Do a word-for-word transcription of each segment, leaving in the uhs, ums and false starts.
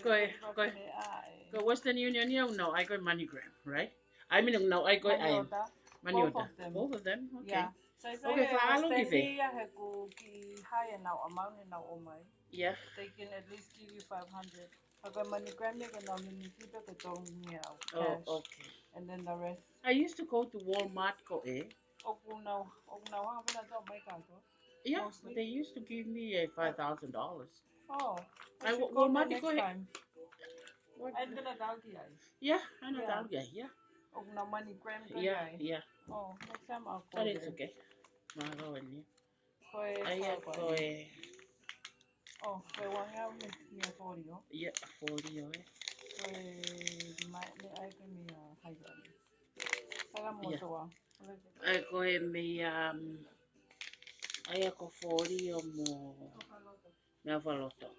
Ko e, ko e, ko e Western Union ia ʻoku nau ʻai ko e MoneyGram, right? I mean, ʻoku nau ʻai ko e, ʻai, Money Order. Both of them. Both of them, okay. Yeah. So if okay, I faʻa ʻalu ki fē? Australia, he ʻoku ʻikai ke nau ʻomai, nau ʻomai. Yeah. They can at least give you five hundred. Ka ko e MoneyGram ia ʻoku nau liliu pē ke tau ngia au cash. Oh, okay. And then the rest. I used to go to Walmart ko ē. ʻOku nau, ʻoku nau hanga pē ʻo tau mai kātoa. Yeah, mostly. They used to give me a five thousand dollars. Oh, I should go there next time. I wa-, Walmart ko ē. What? ʻAi pē ʻo tau ki ai. Yeah, ʻai pē ʻo tau ki ai, yeah. ʻOku nau MoneyGram ko ē. Yeah, yeah. Oh, next time I'll go there. But it's okay. Mālō eni. Ko e, ʻai ko e, ko e. Oh, ko e uangeau mei, mei a Folio. Yeah, Folio, ē. Ko e mai, ne ʻai ko e mei a Hailani. Kala mo toa. ʻAi ko e mei a, um, ʻai ko Folio mo, mei a Faloto.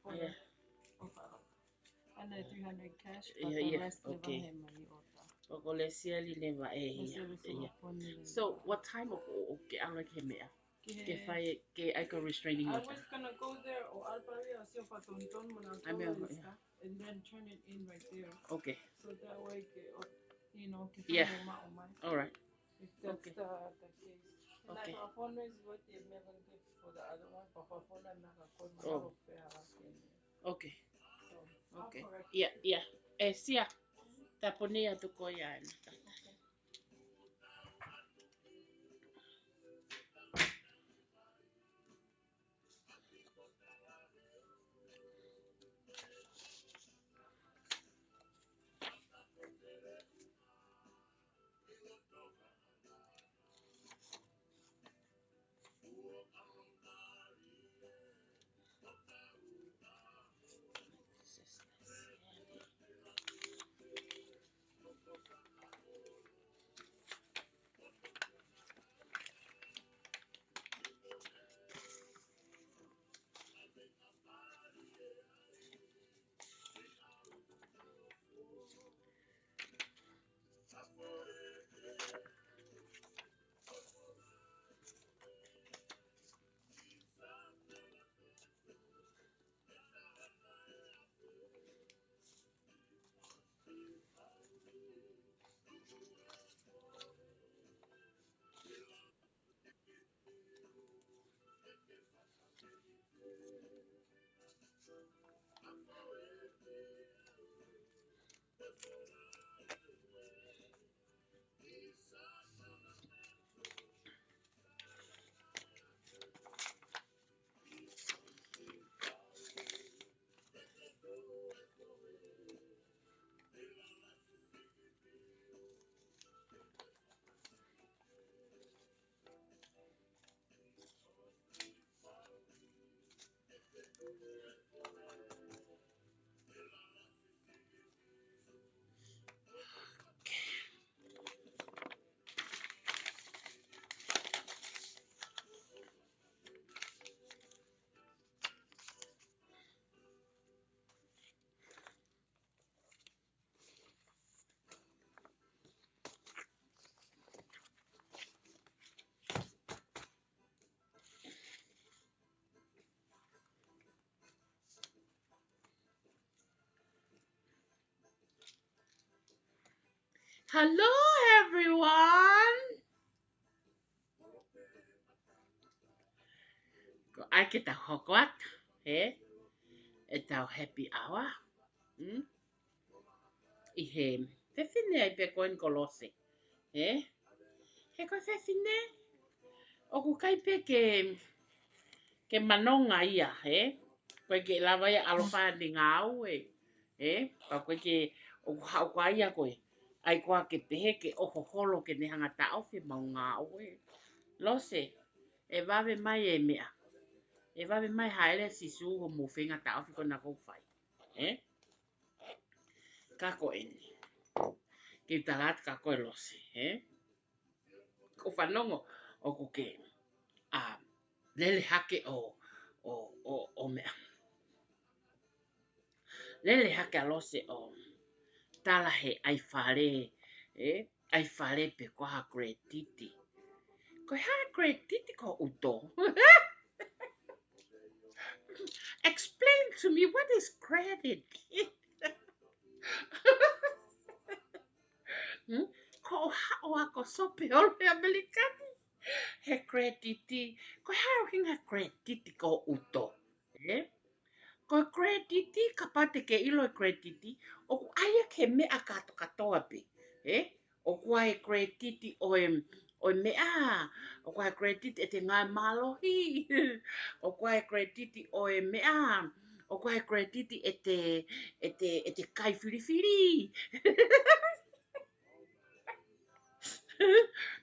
ʻAi. And the three hundred cash, but the rest never had money order. ʻOku lesi ʻa e lele ʻe ia. So, what time ʻoku, ʻoku ke ʻalu ki he meʻa? Ke fai, ke ʻai ko e restraining order. I was gonna go there or Alpari or Siofa Tonton when I go there and stuff, and then turn it in right there. Okay. So that way, ke, you know, ke fai mo maʻu mai. All right. If that's the, the case. And I got phone is what the American gift for the other one, but for phone I'm not gonna call my phone. Okay. So, I'll correct it. Yeah, yeah. ʻE Sia, tāpuni atu ko ia ena. Hello, everyone. Ko e ʻai ke tau hoko atu, ē? ʻEtau happy hour. Mm? ʻI he fefine ai pē ko eni ko Lose, ē? He ko e fefine, ʻoku ʻikai pē ke, ke manonga ia, ē? ʻOku ʻikai ke lava ia ʻaloʻofa ʻene ngāue, ē? Pea ʻoku ʻikai ke, ʻoku haʻu ko ia ko e, ʻai koā ke pehē ke ʻoho holo ke ne hanga taʻofi ʻemau ngāue. Lose, ʻe vave mai e meʻa. ʻE vave mai hāʻele Sīsū hoʻomou feinga taʻofi ko ena ʻoku fai. Ē? Ka ko eni. Ke u tala atu kia koe Lose, ē? ʻOku ou fanongo, ʻoku ke, ʻa, lele hake ʻo, ʻo, ʻo, ʻo meʻa. Lele hake ʻa Lose ʻo tala he ʻai fale, ē? ʻAi fale pe ko ha credit. Ko e hā credit ko ʻuto? Explain to me what is credit. Hmm? Ko e hā ʻa e ako sope ʻo e ʻAmelika ni? He credit, ko e hā e ʻuhinga credit ko ʻuto? Eh? Ko e credit, kapau te ke ʻilo e credit, ʻoku ʻai ia ki he meʻa kātoa kātoa pē. Eh? ʻOku ʻai e credit ʻo e, ʻo e meʻa, ʻoku ʻai e credit ʻete ngaahi mālohi, ʻoku ʻai e credit ʻo e meʻa, ʻoku ʻai e credit ʻete, ʻete, ʻete kai filifili.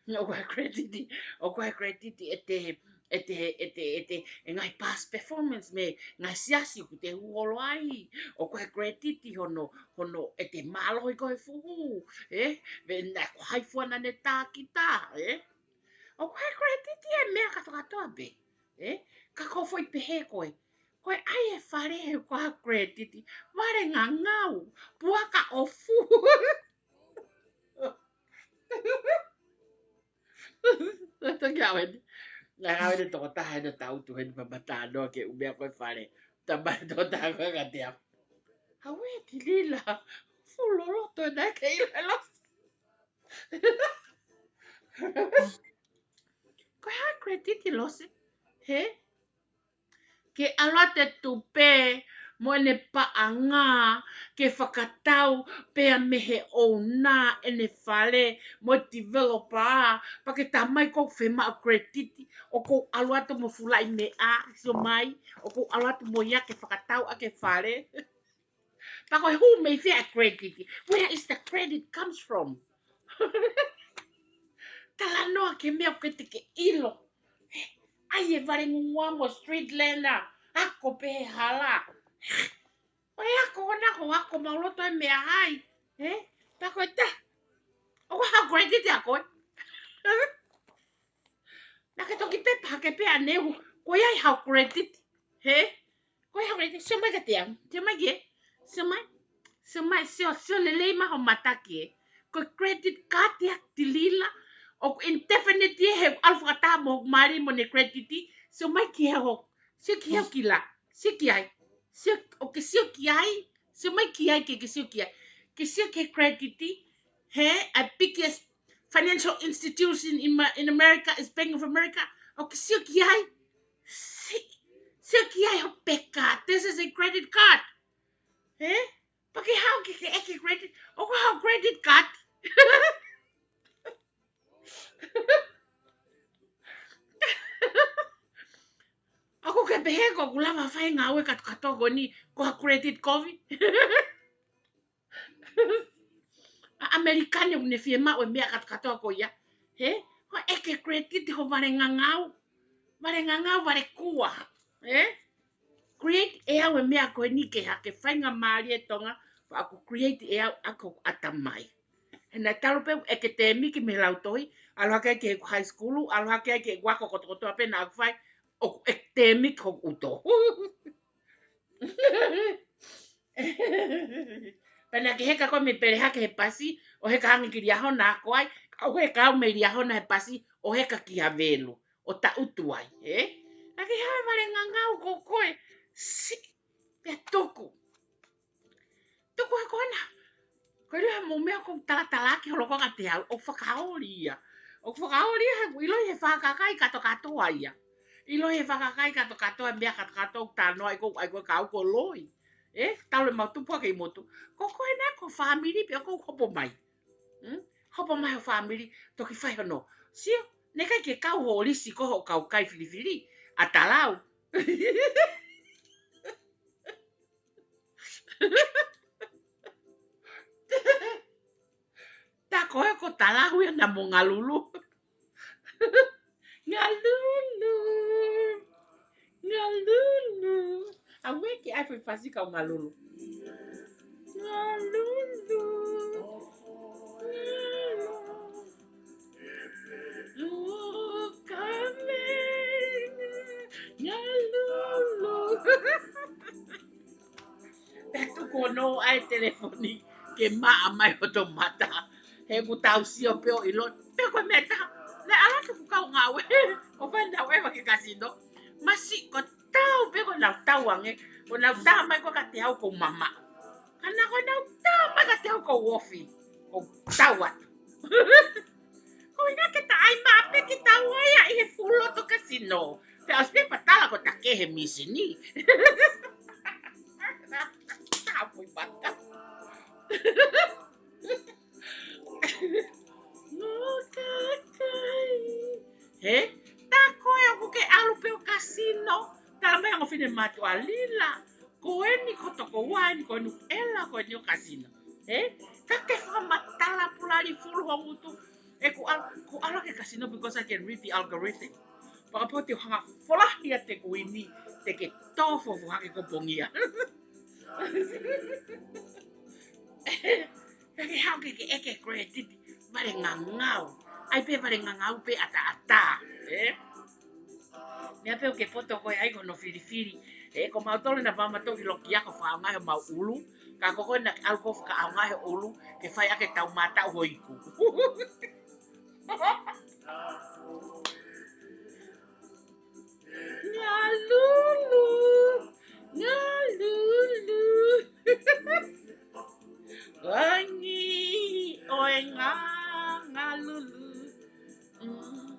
ʻOku ʻai e credit, ʻoku ʻai e credit ʻete, ʻete, ʻete, ʻete, e ngaahi past performance mei he ngaahi siasi ʻoku te hū holo ai. ʻOku ʻai e credit hono, hono ʻete mālohi ko e fuhu. Eh? Pea naʻe ko hai fua naʻa ne tā kita, eh? ʻOku ʻai e credit e meʻa kātoa kātoa pē, eh? Ka ko e foʻi pehē ko ē, ko e ʻai e fale he ko e credit, vale ngangau, puaka ʻofu. Naʻe toki ʻave ni. Naʻe ʻave ni tokotaha ʻi he tautu heni pea ma talanoa ki he ʻū meʻa ko e fale. Tama tokotaha ko ē ka te a. Hau e Tilila. Fuʻu loloto naʻe ke ʻilo e losi. Ko e hā e credit losi? He? Ke ʻalu atu e tupe mo ʻene paʻanga ke fakatau pea mei he ʻouna ʻene fale mo e developer, pea ke tā mai ʻoku ou fiemaʻu credit, ʻoku ou ʻalu atu mo fulaʻi meʻa, sio mai, ʻoku ou ʻalu atu mo ia ke fakatau ʻaki e fale. Pea ko e hū mei fē e credit? Where is the credit comes from? Talanoa ki he meʻa ʻoku ʻikai te ke ʻilo. ʻAi e vale ngungua mo street lantern, ako pē he hala. ʻOi ako ko ena ko e ako maʻuloto e meʻa hai. Eh? Pea ko e tā. ʻOku ʻi ai haʻo credit ʻa koe? Naʻa ke toki pepa hake pē ʻa Nehu, ko ia ʻi ai haʻo credit. He? Ko ia haʻo credit, sio mai kiate au. Sio mai ki he. Sio mai. Sio mai, sio, sio lelei mai ho mata ki he. Ko e credit card ia Tilila, ʻoku indefinite ia he ʻalu fakataha mo hoku mali mo ʻene credit, sio mai ki he ho. Sio ki he ʻoku ʻikai. Sio ki ai. Sio, ʻoku ke sio ki ai. Sio mai ki ai ke ke sio ki ai. Ke sio ki he credit, he, a biggest financial institution in, Ma- in America is Bank of America. ʻOku ke sio ki ai. Si-, sio ki ai ho peka. This is a credit card. He? Pea ke haʻu ke ke ʻeke credit. ʻOku ʻi ai haʻo credit card? ʻOku ke pehē ʻoku lava fai e ngāue kātoa kātoa ko eni ko ha credit kovi? ʻA ʻAmelika ni ʻoku ne fiemaʻu e meʻa kātoa kātoa ko ia. He? Ko e ʻeke credit ho vale ngangau. Vale ngangau, vale kua. He? Create ʻe au e meʻa ko eni ke hake faingamālie e Tonga, pea ʻoku create ʻe au ʻaki hoku ʻatamai. He naʻe talu pē ʻeku ʻeke tēmiki mei he lautohi, ʻalu hake ai ki heʻeku high school, ʻalu hake ai ki heʻeku ako kotokotoa pē naʻa ku fai, ʻoku ʻeke tēmiki hoku ʻuto. Pea naʻa ke heka koe mei Pele hake he pasi, ʻo heka ange ki Liahona ako ai, ka u heka au mei Liahona he pasi, ʻo heka ki Havelu, ʻo taʻutu ai, ē? Naʻa ke haʻu e vale ngangau ko koe, si, pea tuku. Tuku he ko ena. Ko e ʻilo he mou meʻa ʻoku ou talatala ki holo ko kiate au, ʻoku fakaoli ia. ʻOku fakaoli ia he ʻiloʻi he fakakakai kātoa kātoa ia. ʻIloʻi he fakakakai kātoa kātoa e meʻa kātoa kātoa ʻoku talanoa ai ko, ai ko e kau ko Loi. Ē, talu ʻemau tupu hake ʻi motu. Ko koe naʻa ko e fāmili pē ʻoku ou hopo mai. Hmm? Hopo mai ho fāmili, toki fai hono. Sio, naʻe ʻikai ke kau ho lisi ko hoʻo kau kai filifili, ʻa Talau. Tā ko ē ko Talau ia naʻa mo Ngalulu. Ngalulu. Ngalulu. ʻAuē ke ʻai foʻi fasi kau Ngalulu. Ngalulu. Ngalulu. Ngalulu. Pea tuku hono ʻai e telefoni ke maʻa mai hoto mata. He ʻoku tau sio pē ʻo ʻilo. Pea ko e meʻa ʻe taha. Naʻe ʻalu atu ʻeku kau ngāue. ʻO fai naʻa ʻeva ki he kasino. Masiʻi ko tau pē ko ʻenau tau ange, ko ʻenau tā mai ko ē kiate au ʻoku ou mamaʻo. Ka naʻa ko ʻenau tā mai kiate au ʻoku ou ofi, ʻoku ou tau atu. Ko e ʻuhinga ke ta ʻai maʻa pē ke tau ʻai ia ʻi he fuʻu loto kasino. Pea ʻosi pē pea tala ko e takehe misini. Tāpui mata. Ngā kakai. He? Tā ko ē ʻoku ke ʻalu pē ʻo kasino. Tala mai ʻa e ongo finemātuʻa Lila. Ko eni ko e tokoua eni, ko eni ʻela, ko eni ʻo kasino. He? Ka ke fakamatala pulali fulu ho ngutu. ʻE ʻoku ʻal-, ʻoku ʻalu ke kasino because I can read the algorithm. Fakapō te u hanga folahi ʻa e kuini, te ke tō fofo hake ko pongia. Ke haʻu ke ke ʻeke credit, vale ngangau. ʻAi pē vale ngangau pē ʻataʻatā, ē? Meʻa pē ʻoku ke poto ko ē ai ko hono filifili. Ē, ko mautolu naʻa mau toki loki ako fakaʻaongaʻi homau ʻulu. Ka ko koe naʻa ke ʻalu ko ē fakaʻaongaʻi ho ʻulu, ke fai ʻaki e taumātaʻu ho iku. Ngalulu, ngalulu. Langi ʻo e ngā, ngalulu. Mm.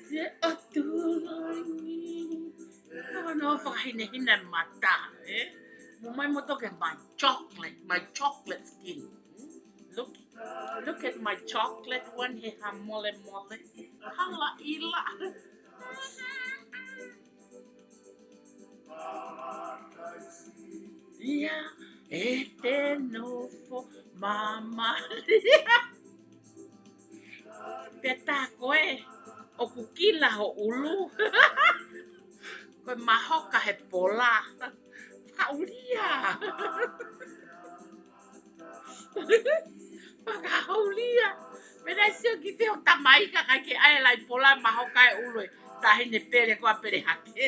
Te atu langi. Ko hono fakahinehina mata, ē? Mo mai mo toke my chocolate, my chocolate skin. Look, look at my chocolate one, he hā mole mole. Hala ʻila. Ia, ʻe te nofo mamalia. Pea tā ko ē, ʻoku kila ho ʻulu. Ko e mahoka he pola. Fakahaulia. Fakahaulia. Meʻa naʻe sio ki he ʻū tamai ka ʻikai ke ʻai e lai pola mahoka e ʻulu ʻe taʻahine pele ko ē pele hake.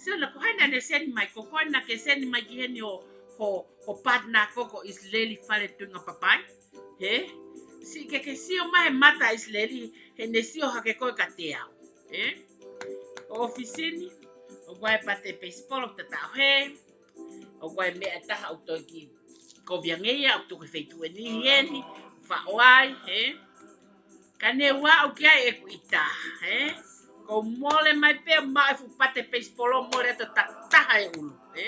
Sio naʻa ko hai naʻa ne send mai, ko koe naʻa ke send mai ki heni ʻo, ʻo, ʻo partner ko ē ko ʻIsileli Faletuingapapai. He? Siʻi ke ke sio mai he mata ʻIsileli, he ne sio hake ko ē kiate au. He? ʻOfisi ni, ʻoku ʻi ai e pate peisipolo ʻoku ta taʻohe, ʻoku ʻi ai e meʻa ʻe taha ʻoku toki kovi ange ia, ʻoku tuku he feituʻu ʻe niʻihi eni, faʻo ai, he? Ka ne u aʻu ki ai ʻeku ʻita, he? Ko e mole mai pē maʻu e fuʻu pate peisipolo mole atu ʻo takitaha e ʻulu, he?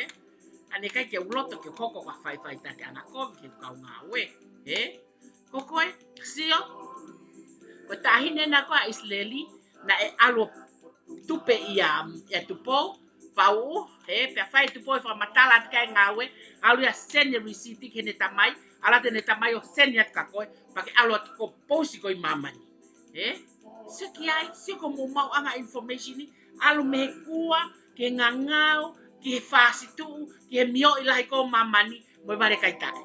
ʻA ia ʻikai ke u loto ke u hoko ko ha faʻifaʻitaki ʻanakovi ki he kaungāue, he? Ko koe, sio. Ko e taʻahine naʻa ko ē ʻa ʻIsileli, naʻe ʻalu ʻo tupe ia, ia Tupou, Pauʻu, he, pea fai Tupou e fakamatala atu ki ai e ngāue, ʻalu ia ʻo send e receipt ki heʻene tamai, ʻalu atu ʻene tamai ʻo send atu kia koe, pea ke ʻalu atu ko e pousi ko ē ʻi māmani. He? Sio ki ai, sio ko e maʻuʻanga e information ni, ʻalu mei he kua, ki he ngangau, ki he fāsituʻu, ki he mioʻi lahi ko ē ʻo māmani, mo e vale kaitaʻi.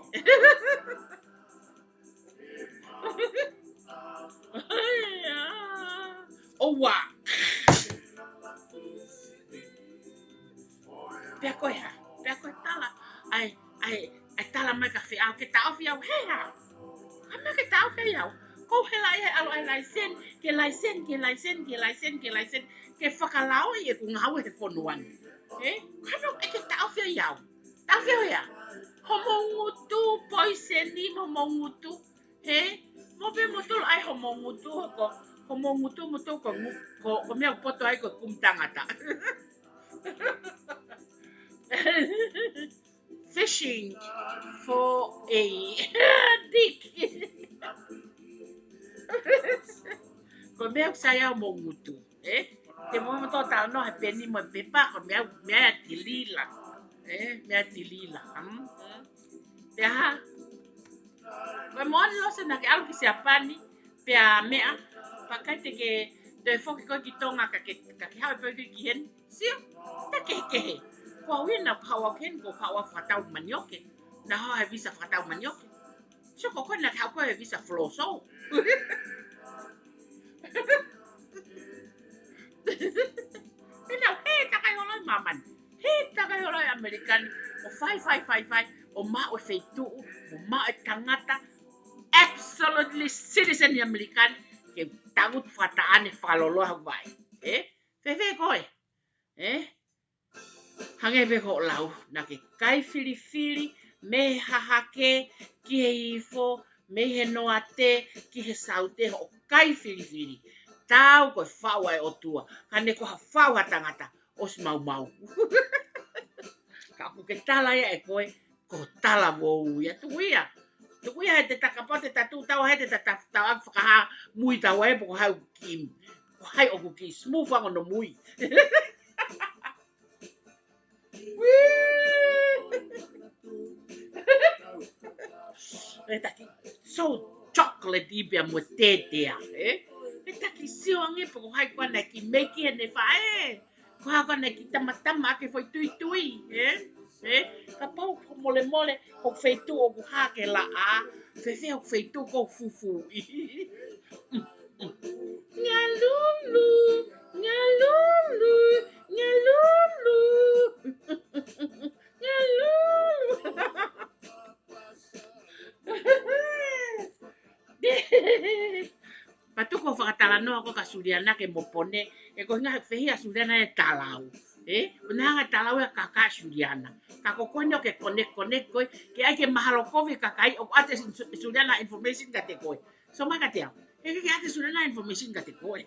ʻOua. Pea ko e hā, pea ko e tala, ʻai, ʻai, ʻai tala mai kia Feʻao ke taʻofi au he hā. Ka meʻa ke taʻofi au. Ko e hā e ʻalu ʻai laisen, ke laisen, ke laisen, ke laisen, ke laisen, ke fakalaoʻi ʻeku ngāue he fonua ni. Ē? Ka meʻa ke taʻofi au. Taʻofi au ia. Homou ngutu, poiseni mo homou ngutu. He? Mo pē mo tolo ai homou ngutu, ko, homou ngutu mo tolo ko ngu-, ko, ko e meʻa poto ai ko e kumi tangata. Fishing for a dick. Ko e meʻa ʻoku sai ai homou ngutu. Ē? Te mo mo tō tau no he peni mo e pepa, ko e meʻa, meʻa ia Tilila. Ē? Meʻa ia Tilila. Hmm? Hmm? Pea hā? Ko e moʻoni Lose naʻa ke ʻalu ki Siapani, pea meʻa, pea ʻikai te ke toe foki koe ki Tonga ka ke, ka ke haʻu pē koe ki heni. Sio, ta kehekehe. Ko au ia naʻa ku haʻu au ki heni, ko e haʻu au fakatau manioke. Naʻa hau he visa fakatau manioke. Sio ko koe naʻa ke haʻu koe he visa floso. Pea naʻa ku hē takai holo ʻi māmani. Hē takai holo ʻi ʻAmelika ni. ʻO fai, fai, fai, fai. ʻO maʻu e feituʻu. ʻO maʻu e tangata. Absolutely citizen ʻi ʻAmelika ni. Ke tangutu fakataʻane fakaloloa hoku vaʻe. Ē? Fēfē koe? Ē? Hangē pē ko hoʻo lau, naʻa ke kai filifili, mei he hahake, ki he ifo, mei he noate, ki he saute, hoʻo kai filifili. Tau ko e faʻu ʻa e ʻOtua, ka ne ko ha faʻu ha tangata, ʻosi maumau. Ka ʻoku ke tala ia ʻe koe, ko e talavou ia, tuku ia. Tuku ia he te ta kapau te ta tuʻu tau, he te ta, ta, tau ʻaki fakahā mui tau ai, pe ko hai ʻoku kiʻi, ko hai ʻoku kiʻi smooth ange hono mui. Ē taki, so chocolate ʻi pea mo e tētea, ē? Ē taki sio ange pe ko hai koā naʻe kiʻi meʻa ki heʻene faʻē. Ko hai koā naʻe kiʻi tamatama ʻaki e foʻi tuitui, ē? Ē? Kapau ko e molemole, ko e feituʻu ʻoku hā ke laʻā, fēfē ko e feituʻu ʻoku fufū. Ngalulu, ngalulu, ngalulu, ngalulu. Pea tuku hoʻo fakatalanoa ko ē kia Suliana ke mo Pone, ē ko e ʻuhinga he fehiʻa ʻa Suliana ʻe talau. Ē? ʻO ne hanga ʻe talau ʻa e kakai ʻa Suliana. Ka ko koe eni ʻoku ke connect, connect koe, ke ʻai ke mahalo kovi e kakai, ʻoku ʻoatu ʻe Su-, Suliana ha information kiate koe. So mai kiate au. He ʻikai ke ʻoatu ʻe Suliana ha information kiate koe.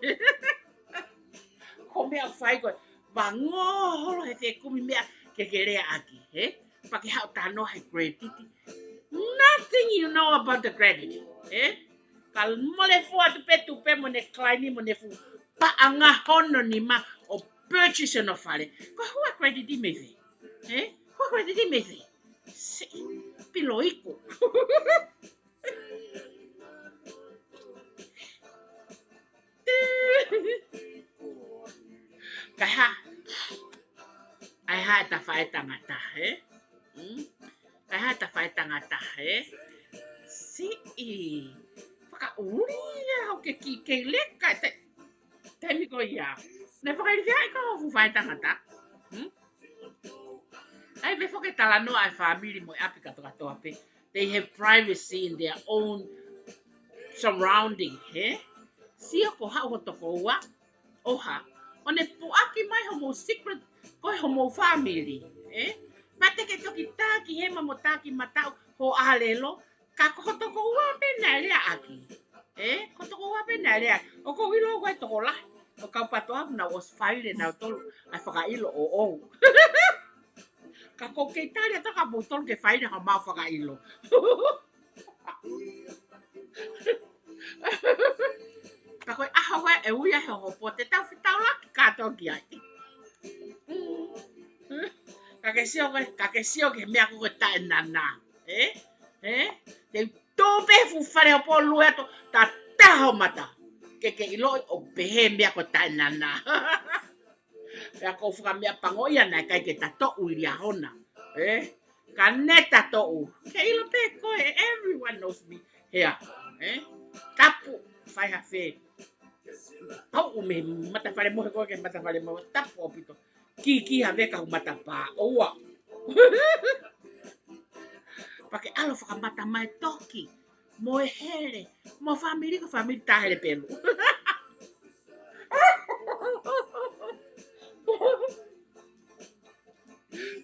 Ko e meʻa ʻoku fai ko e, mangō holo he fekumi meʻa ke ke lea ʻaki, ē? Pea ke haʻu ʻo talanoa he credit. Nothing you know about the credit, ē? Ka mole fua tupetupe mo ʻene client mo ʻene fuʻu paʻanga hono nima ʻo purchase hono fale. Ko e hū e credit mei fē? Ē? Hū e credit mei fē? Siʻi pilo iku. Kae hā, ʻa e hā ʻeta faʻētangata, ē? Mm? Kae hā ʻeta faʻētangata, ē? Siʻi. Fakaʻuli ia ʻoku ke kiʻi kei leka, te, taimi ko ia. Naʻe fakaʻilifia ai ko e fuʻu faʻētangata. Mm? ʻAi pē foki e talanoa ʻa e fāmili mo e ʻapi kātoa kātoa pē. They have privacy in their own surrounding, ē? Sio ko haʻu ho tokoua, ʻo hā, ʻo ne puʻaki mai homou secret, ko e homou fāmili, ē? Pea te ke toki tā ki hema mo tā ki mataʻu, ho ʻālelo, ka ko ho tokoua pē naʻe lea ʻaki. Ē? Ko ho tokoua pē naʻe lea ʻaki. ʻOku ou ʻilo ko e tokolahi ʻo e kau PATOA ʻoku nau ʻosi faile nautolu ʻa e fakaʻilo ʻoʻou. Ka ʻoku ou kei tali atu kia moutolu ke faile haʻamau fakaʻilo. Ka ko e ʻaho ko ē ʻe ui ai hoʻo hopo te tau fetaulaki kātoa ki ai. Ka ke sio ko ē, ka ke sio ki he meʻa ko ē ko e taʻenana. Ē? Ē? Te u tō pē he fuʻu fale hopo lue atu, ta taho mata. Ke ke ʻiloʻi ʻoku pehē meʻa ko e taʻenana. Pea ko e fuʻu meʻa pango ia naʻe ʻikai ke ta toʻu ʻi Liahona. Ē? Ka ne ta toʻu. Ke ʻilo pē ko ē, everyone knows me here. Ē? Tapu, fai ha fē. Pau mei he matafale mohe ko ē ki he matafale mohe, tapu ʻaupito. Kiki ha fē ka hu matapā. ʻOua. Pea ke ʻalu fakamata mai toki. Mo e hele. Mo e fāmili ko e fāmili tā hele pelu.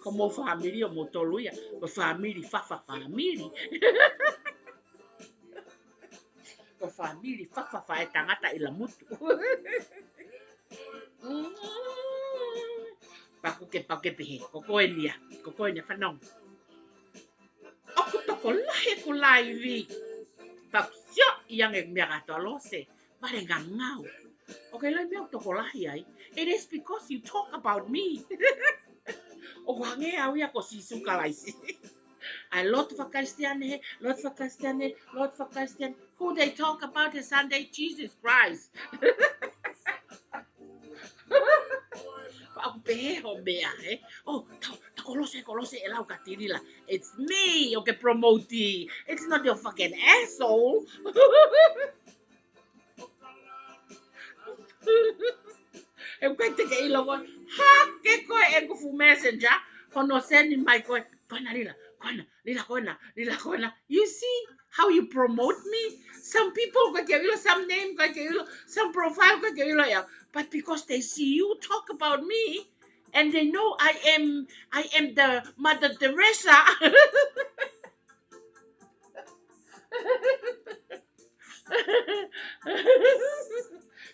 Ko homou fāmili ʻo moutolu ia. Ko e fāmili fafa fāmili. Ko e fāmili fafa faʻētangata ʻi Lamutu. Pea ʻoku ke, pea ʻoku ke pehē. Ko koe eni ia. Ko koe eni ia fanongo. ʻOku tokolahi ʻeku laivi. Pea ʻoku sio ʻi ange meʻa kātoa Lose. Vale ngangau. ʻOku ke ʻilo e meʻa ʻoku tokolahi ai. It is because you talk about me. ʻOku hangē au ia ko Sīsū Kalaisi. ʻAi lotu faka-Kalisitiane he, lotu faka-Kalisitiane, lotu faka-Kalisitiane. Who they talk about is Sunday? Jesus Christ. Pea ʻoku pehē hoʻo meʻa, ē? Oh, ta, ta ko Lose, ko Lose ʻe lau kia Tilila. It's me, ʻoku ke promote. It's not your fucking asshole. ʻE ʻikai te ke ʻilo koe, hake koe ʻeku fuʻu messenger, hono send mai koe, ko ena Lila, Ko ena, lila ko ena, lila ko ena. You see how you promote me? Some people ʻoku ʻikai ke ʻilo, some name ʻoku ʻikai ke ʻilo, some profile ʻoku ʻikai ke ʻilo ia. But because they see you talk about me, and they know I am, I am the Mother Teresa.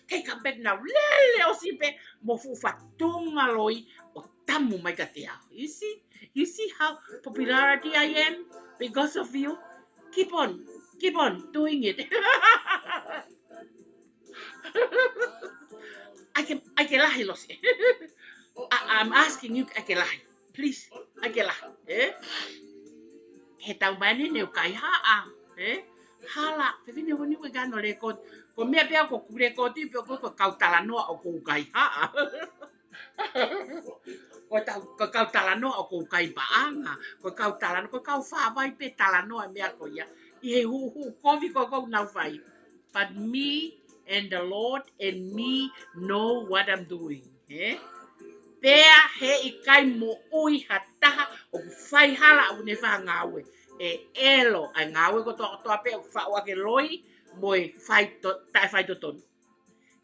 Take a bet now. Lele ʻosi pē mo fuʻu fatongia loi ʻo tamu mai kiate au. You see? You see how popularity I am because of you? Keep on. Keep on doing it. ʻAi ke, ʻai ke lahi, Losi. I, I'm asking you, ʻai ke lahi. Please, ʻai ke lahi. Eh? He tau mai ni ne u kaihaʻa. Eh? Hala, fefine honi ʻoku ʻikai ke u lēkooti. Ko e meʻa pē ʻoku ou lēkooti pē ʻoku ou kau talanoa ʻoku ou kaihaʻa. Ko e tau, ko e kau talanoa ʻoku ou kai paʻanga. Ko e kau talanoa, ko e kau fāvai pē talanoa meʻa ko ia. ʻI he huhu kovi ko ē ʻoku nau fai. But me and the Lord and me know what I'm doing. Eh? Pea heʻikai moʻui ha taha ʻoku fai hala ʻoku ne fai ha ngāue. ʻE ʻelo ʻa e ngāue kotoa kotoa pē ʻoku faʻu ʻaki e loi mo e fai to-, taʻe fai totonu.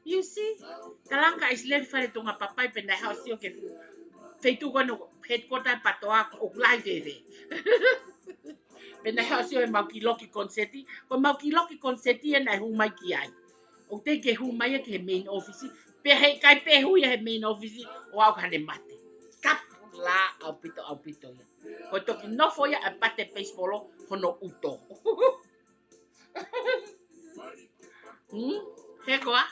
You see? Talanga ʻIsileli fale Tonga Papai pē naʻe haʻu ʻo sio ki he feituʻu ko ena headquarter PATOA ʻoku lahi fēfē. Pea naʻe haʻu ʻo sio he mau kiʻi loki koniseti, ko e mau kiʻi loki koniseti ia naʻe hū mai ki ai. ʻOku teʻeki ke hū mai ia ki he main office, pea heʻikai pē hū ia he main office ʻo aʻu ki haʻane mate. Kapu lā ʻaupito, ʻaupito ia. Ko e toki nofo ia ʻa e pate peisipolo hono ʻuto. Hmm? He koā?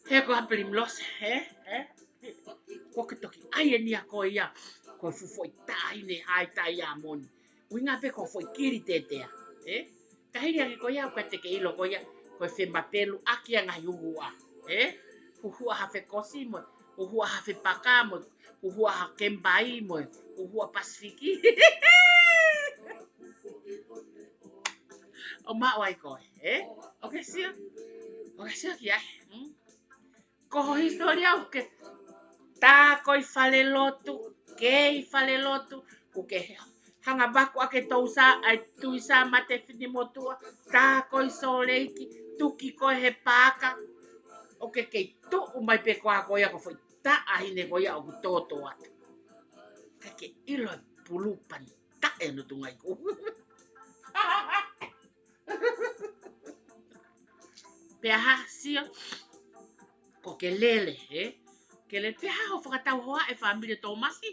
He koā Primrose, he? He? Ko ke toki ʻai eni ʻa koe ia. Ko e fuʻu foʻi taʻahine hai tai a moni. ʻUhinga pē ko e foʻi kili tetea. He? Ka hili ange ko ia, ʻoku ʻikai te ke ʻilo ko ia. Ko e femapelu ʻaki ʻa e ngaahi huhuʻa. He? Huhuʻa ha fekosi mo, huhuʻa ha fepaka mo, huhuʻa ha kembai mo, huhuʻa Pasifiki. ʻO maʻu ai koe, eh? ʻOku ke sio? ʻOku ke sio ki ai, hmm? Ko ho hisitōlia ʻoku ke tā koe ʻi falelotu, kei falelotu, ʻoku ke hanga vaku ʻaki e tousa, ʻa e tuisa mate fini motuʻa, tā koe ʻi Sōleiki, tuki koe he paaka, ʻoku ke kei tuʻu mai pē koā ko ia ko e foʻi taʻahine ko ia ʻoku tōtō atu. ʻIkai ke ʻilo e pulu pani taʻe no tunga iku. Pea hā, sio, ko ke lele, eh? Ke lele, pea hā hoʻo fakatau hoa e fāmili ʻo Tōmasi,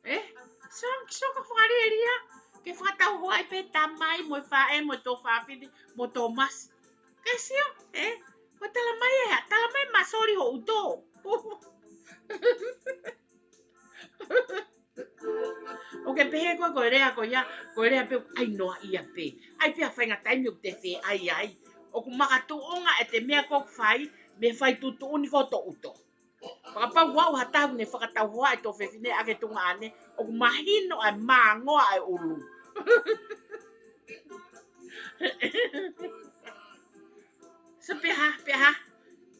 eh? Sio, sio ko e fakalielia, ke fakatau hoa ʻi pē tamai mo e faʻē mo e tuofāfine mo Tōmasi. Ke sio, eh? Ko e tala mai e hā, tala mai masoli ho ʻuto. ʻOku ke pehē ko e, ko e lea ko ia, ko e lea pē ʻoku ʻai noaʻia pē. ʻAi pē ha faʻahinga taimi ʻoku te feʻai ai. ʻOku makatuʻunga ʻete meʻa ko ē ʻoku fai, mei he fai tuʻutuʻuni ko ē ʻo e ʻuto. Fakapapau ʻoku ʻi ai ha taha ʻoku ne fakatau hoa e tuofefine ʻaki e tuongaʻane, ʻoku mahino ʻa e māngoa ʻa e ʻulu. So pea hā, pea hā,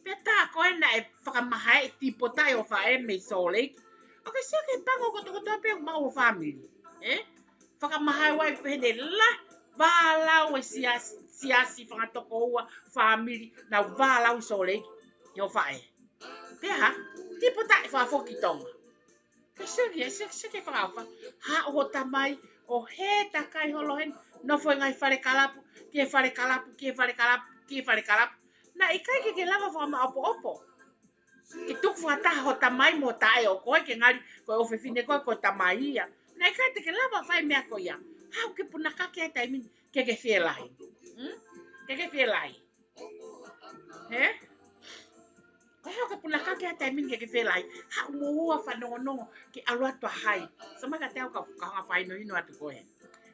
pea tā koe naʻe fakamahae tīpota ʻe ho faʻē mei Sōleiki. ʻOku ke sio ki he pango kotokotoa pē ʻoku maʻu ho fāmili, eh? Fakamahae ai pē heʻene la, vālau e siasi, siasi fanga tokoua fāmili, nau vālau ʻi Sōleiki, ʻi ho faʻē. Pea hā, tīpota ʻe fakafoki Tonga. Ke sio ki, sio, sio ki he fakaʻofa. Haʻu ho tamai, ʻo hē takai holo heni, nofo he ngaahi fale kalapu, ki he fale kalapu, ki he fale kalapu, ki he fale kalapu. Naʻe ʻikai ke ke lava fakamaʻopoʻopo. Ke tuku fakataha ho tamai mo taʻe ʻo koe, ke ngali ko e ʻofefine ko ē ko e tamai ia. Naʻe ʻikai te ke lava fai meʻa ko ia. Haʻu ke punakaki ʻa e taimi ni ke ke fie lahi. Hmm? Ke ke fie lahi. He? Ko e hā ke punakaki ʻa e taimi ni ke ke fie lahi. Haʻu mo ua fanongonongo ke ʻalu atu ʻa hai. Sa mai ka te au ka, ka hanga fakahinohino atu koe.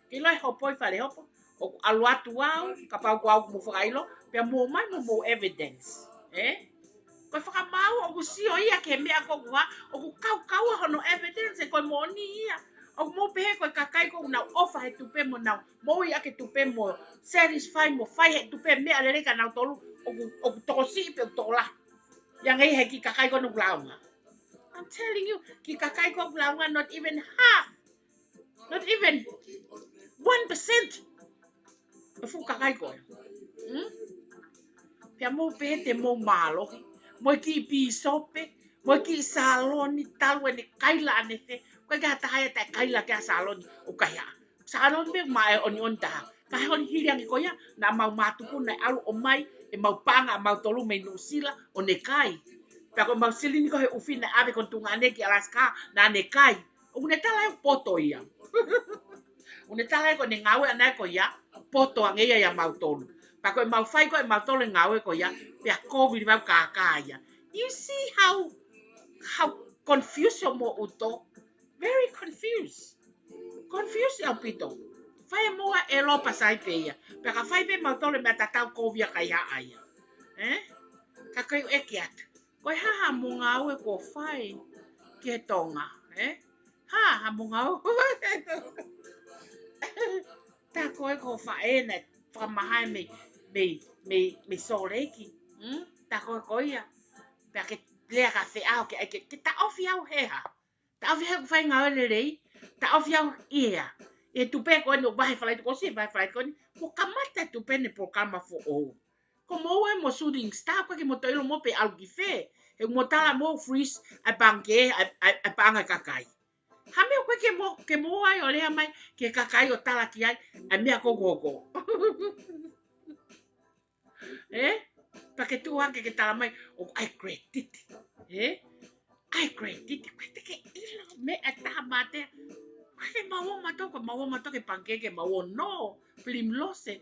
Ke ʻilo e hopo ʻi fale hopo. ʻOku ʻalu atu au, kapau ko au ʻoku mou fakaʻilo, pea mou ʻomai mo mou evidence. Eh? Ko e fakamaau ʻoku sio ia ki he meʻa ko ē ʻoku hā, ʻoku kaukaua hono evidence, ko e moʻoni ia. ʻOku mou pehē ko e kakai ko ē ʻoku nau ʻofa he tupe mo nau moʻui ʻaki e tupe mo satisfy mo fai he tupe meʻa lelei kia nautolu, ʻoku, ʻoku tokosiʻi pe ʻoku tokolahi. ʻI he ngaahi he kiʻi kakai ko ē ʻoku lāunga. I'm telling you, kiʻi kakai ko ē ʻoku lāunga, not even half. Not even ten percent. ʻE fuʻu kakai ko ē. Hmm? Pea mou pehē te mou mālohi. Mo e kiʻi pīsope, mo e kiʻi salon, talu ʻene kaila ʻanefē. Ko e ka taha ia taʻe kaila ki ha salon, ʻoku ʻikai ha salon pē maʻa e ʻoniʻoni taha. Ka he ʻaho ni hili ange ko ia, naʻa mau mātuku naʻe ʻalu ʻo ʻomai ʻemau paʻanga ʻamautolu mei Nuʻusila ʻo ne kai. Pea ko ʻemau silini ko ē he ʻufi naʻe ʻave ko ē ʻo tuʻunga ʻanenai ki Alaska, naʻa ne kai. ʻOku ne tala ʻe poto ia. ʻOku ne tala ʻe ko ʻene ngāue ʻana ko ia, poto ange ia ʻia mautolu. Pea ko ʻemau fai ko ē ʻemautolu e ngāue ko ia, pea kovi leva ʻoku kākā ia. You see how, how confused ʻa e moʻuto? Very confused. Confused ʻaupito. Fai ʻe moua ʻe lopa sai pē ia. Pea ka fai pē ʻemautolu e meʻa tatau kovi ia ʻikai haʻa ia. Eh? Ka ko e ʻeke atu. Ko e hā haʻamo ngāue kuo fai ki he Tonga, eh? Hā haʻamo ngāue kuo fai ki he Tonga? Tā ko ē ko e faʻē naʻe fakamahae mei, mei, mei, mei Salt Lake. Hmm? Tā ko ē ko ia. Pea ke lea ka feʻao ke, ke, ke taʻofi au he hā. Taʻofi au he ʻoku fai ngāue lelei. Taʻofi au ʻi he hā. ʻI he tupe ko eni ʻoku vahe falaite ko ē, vahe falaite ko eni. Kuo kamata e tupe ni polokalama foʻou. Ko moua mo Shooting Star, ʻoku ʻikai ke mo toe ʻilo mo pē ʻalu ki fē. He mo tala mo freeze ʻa e pangikē, ʻa e, ʻa e, ʻa e paʻanga ʻa e kakai. Hā e meʻa ʻoku ʻikai ke mo, ke mo ʻai ʻo lea mai ki he kakai ʻo tala ki ai ʻa e meʻa ko ē ʻoku hoko. Eh? Pea ke tuʻu hake ke tala mai ʻoku ʻai credit. Eh? ʻAi credit, ʻoku ʻikai te ke ʻilo meʻa ʻe taha mate. ʻOku ʻikai ke maua mautolu, ko e maua mautolu ki he pangikē ke maua ʻo nō, Primrose.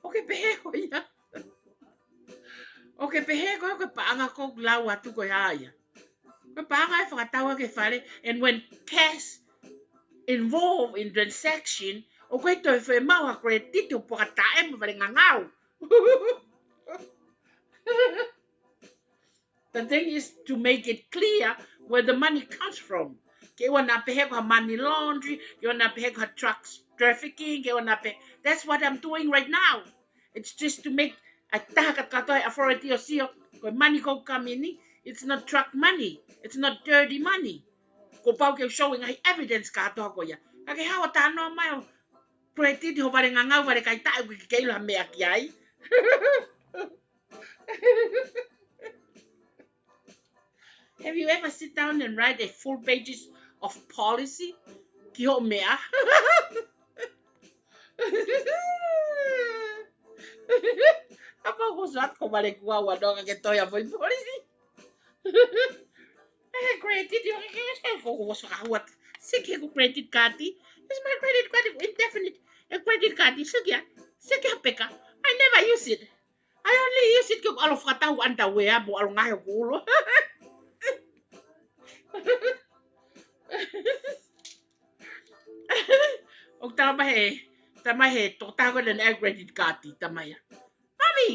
ʻOku ke pehē ko ia. ʻOku ke pehē ko ia ko e paʻanga ʻoku lau atu ko e hā ia. Ko e paʻanga ʻe fakatau ʻaki e fale, and when cash involved in transaction, ʻoku ʻikai toe fiemaʻu ha credit ʻo puaka taʻe mo fale ngangau. The thing is to make it clear where the money comes from. Ke ʻoua naʻa pehē ko ha money laundry, ke ʻoua naʻa pehē ko ha drugs trafficking, ke ʻoua naʻa pehē. That's what I'm doing right now. It's just to make ʻa e taha kātoa e authority ʻo sio, ko e money ʻoku come in, it's not drug money, it's not dirty money. Kuo pau ke showing ʻa e evidence kātoa ko ia. Ka ke haʻu ʻo talanoa mai ʻo credit ho fale ngangau, fale kai taʻe, ʻoku ke ʻilo ha meʻa ki ai. Have you ever sit down and write a full pages of policy? Ki hoʻo meʻa. Kapau ko e sio atu ki ho fale kuo ʻoua naʻa ke tohi ha foʻi policy. ʻE he credit, ʻoku ke, ke, ke, ko, ko, so ka huat. Seke ko e credit card. It's my credit card, indefinite. E credit card, seke ia. Seke ia pē ka. I never use it. I only use it ke ʻalu ʻo fakatau underwear mo ʻalu ʻo ngaohi hoku ulo. ʻOku tala mai he, tala mai he tokotaha ko ē naʻe ʻai e credit card, tala mai ia. Mami,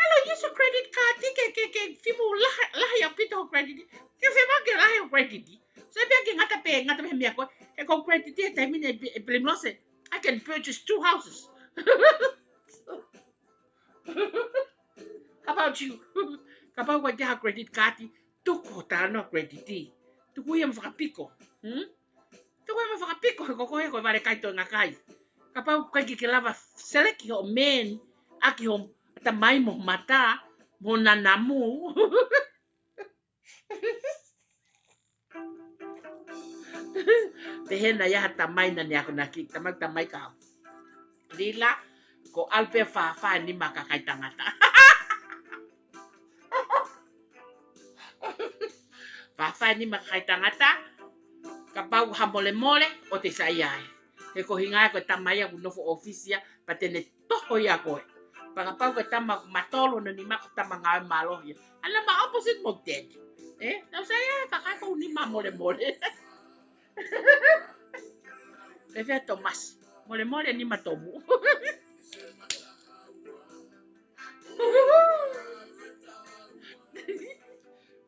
ʻalu ʻo use e credit card ke, ke, ke fiemaʻu lahi, lahi ʻaupito hoʻo credit. Ke fiemaʻu ke lahi hoʻo credit. So pea ke ngata pē, ngata pē he meʻa ko ē. He ko e credit he taimi ni ʻe Primrose, I can purchase two houses. How about you? Kapau ʻoku ʻikai ke ʻi ai haʻo credit card, tuku hoʻo talanoa credit. Tuku ia mo fakapiko. Hmm? Tuku ia mo fakapiko he ko koe ko e fale kai toenga kai. Kapau ʻoku ʻikai ke ke lava seleki hoʻo meeni ʻaki ho tamai mo mata, mo nanamu. Pehē naʻe ʻi ai ha tamai naʻa ne akonaki, tamai, tamai kau. Lila, ko e ʻalu pē ʻo fāfā e nima kakai tangata. Fāfā e nima kakai tangata, kapau ha molemole, ʻoua te sai ai. He ko e ʻuhinga ia ko e tamai ia ʻoku nofo ʻōfisi ia, pea te ne toho ia koe. Pea kapau ko e tama ʻoku matolu hono nima, ko e tama ngāue mālohi ia. ʻAna ma opposite mo Ted. Eh? Tau sai ai, kakai ko e nima molemole. Pea fēfē Tomasi? Molemole e nima tomu.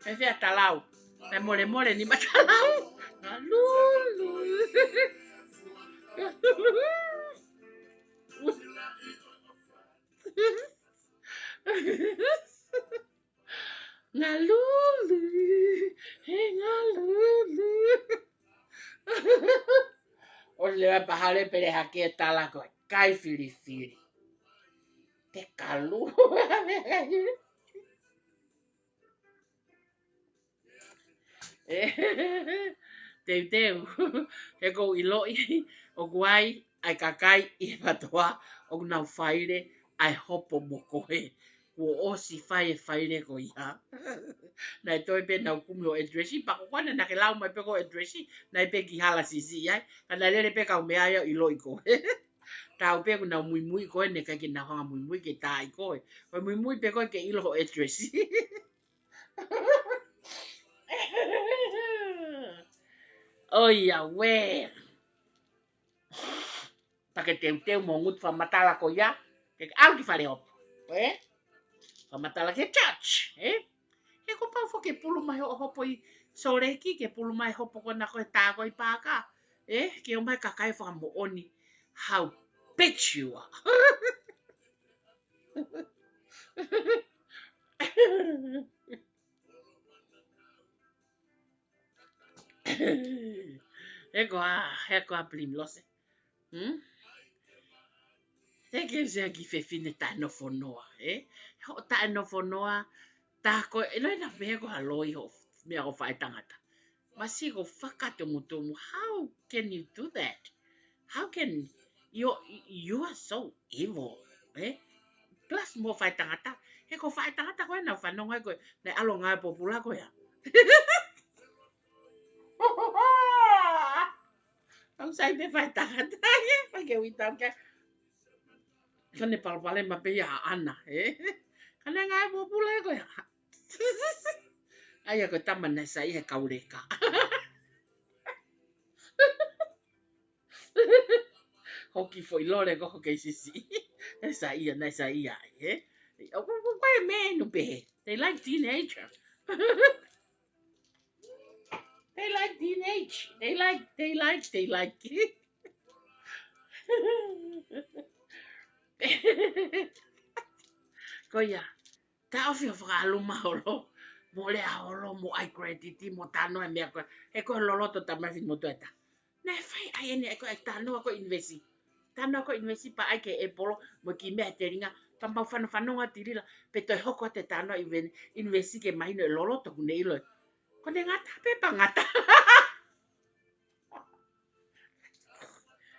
Pea fēfē Talau? Naʻe molemole e nima Talau. Ngalulu. Ngalulu, he ngalulu. Leva pahale pele hake tala ko e kai filifili. Te kalu. Teuteu, he ʻoku ou ʻiloʻi ʻoku ʻi ai ʻa e kakai ʻi he PTOA ʻoku nau faile ʻa e hopo mo koe. Kuo ʻosi fai e faile ko ia. Naʻe toe pē nau kumi ho address, pea ko koe naʻa ke lau mai pē ko e address, naʻe pē ki hala siʻisiʻi ai, ka naʻe lele pē kau meʻa ia ʻo ʻiloʻi koe. Tau pē ʻoku nau muimui koe, naʻe ʻikai ke nau hanga muimui ke taaʻi koe. Ko e muimui pē koe ke ʻilo ho address. ʻOiauē. Pea ke teuteu mo ngutu fakamatala ko ia, ke ʻalu ki fale hopo. Ē? Fakamatala ki he judge, ē? He kuo pau foki ke pulu mai hoʻo hopo ʻi Sōleki, ke pulu mai hopo ko ena ko e tā ko ē ʻi Paaka. Ē? Ke ʻomai kakai fakamoʻoni how big you are. He ko ā, he ko ā Primrose. Hmm? He ke se ki fefine taʻenofonoa, ē? Hoʻo taʻenofonoa, tā ko e, ʻilo ʻena pē ko ha loi hoʻo meʻa ko e faʻētangata. Masiʻi ko e fakatumutumu, how can you do that? How can you, you are so evil, ē? Plus mo faʻētangata, he ko e faʻētangata ko ē naʻa fanongo ai ko ē, naʻe ʻalu ngāue pōpula ko ia. Au sai pē faʻētangata, ē, fai ke uitau ke. Ka ne palopalema pē ia ʻaʻana, ē? Ka ne ngāue pōpula ko ia. ʻAi ia ko e tama naʻe saiʻia he kauleka. Hoki foʻi lole ko ho kei sisi. Naʻe saiʻia, naʻe saiʻia, ē? ʻO ko, ko, ko e menu pē. They like teenager. They like teenage. They like, they like, they like. Ko ia, taʻofi ʻo fakaʻalu maholo. Mo lea holo, mo ʻai credit, mo talanoa e meʻa ko ē. He ko e loloto tamai fini mo tueta. Naʻe fai ai eni ʻa e ko e talanoa ko e invesi. Talanoa ko e invesi pea ʻai ke ʻepolo mo e kiʻi meʻa he telinga. Pea mau fanofanongo ʻa Tilila. Pea toe hoko atu e talanoa invesi ke mahino e loloto kuo ne ʻilo. Ko ʻene ngata pē pea ngata.